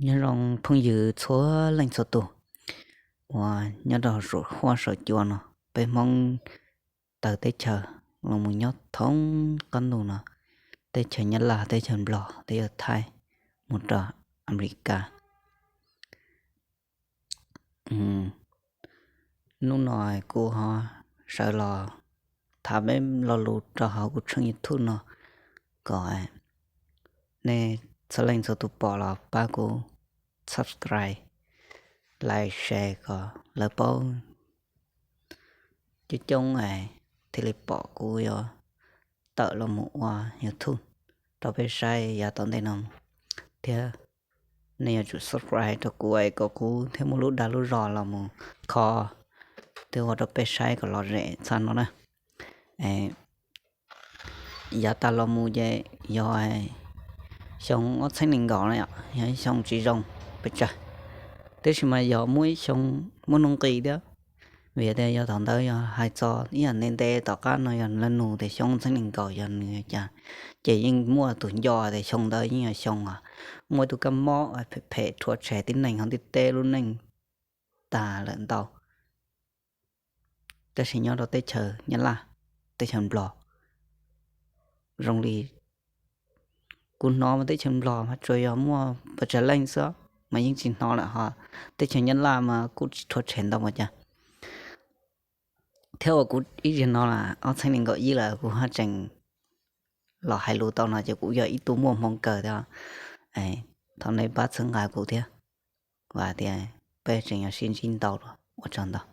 Nyob zoo phooj ywg txhua leej txhua tus uas nyob rau saum huab saum cua no. Peb Hmoob tawm teb chaws los mus nyob thoob qab ntuj no, teb chaws Nyab Laj, teb chaws Nplog, teb chaws Thaib, mus rau Amelikas. Hnub no kuv ho sawv los tham peb lo lus rau hauv kuv tshooj YouTube no, kom nej txhua leej txhua tus pom los pab kuv subscribe, like, share kom lawv paub coob coob thiaj li pom kuv yuav tawm los mus ua YouTube rau peb saib yav tom ntej no thiab. Nej yuav tsum subscribe rau kuv es kom kuv thiaj muaj lub dag lub zog los mus kho thiab ua rau peb saib kom lom zem txha no na. Yav tas los mus ces yog xyoo ob txhiab nees nkaum na, yog ib xyoo tsis zoo pes tsawg, tiam sis mas yog muaj ib xyoo muaj nuj nqis thiab. Vim tias yog thaum ntawd yog hais txog ib yam ntev ntev tom qab no, yog lawv nug tias xyoo ob txhiab nees nkaum yog nws cas, ces yeej muaj tus nco tias xyoo ntawd yeej yog xyoo muaj ib tug kab mob phem phem rhuav tshem tib neeg hauv ntiaj teb lub neej tag lawm ntau. Tab sis nyob rau teb chaws Nyab Laj, teb chaws Nplog, zoo li kuv hnov mas teb chaws Nplog mas tsuas yog muaj pes tsawg leej xwb mas yeej tsis hnov lawm ho. Teb chaws Nyab Laj mas kuj tsis rhuav tshem ntau mas cas. Thiab uas kuv ib zaug no las ob txhiab nees nkaum ib lawm kuv haj tseem los hais lus tau no ces kuv yog ib tug muaj hmoo kawg thiab. Thov nej pab txhawb nqa kuv thiab. Vam tias peb tseem yuav sib ntsib ntau dua, ua tsaug ntau.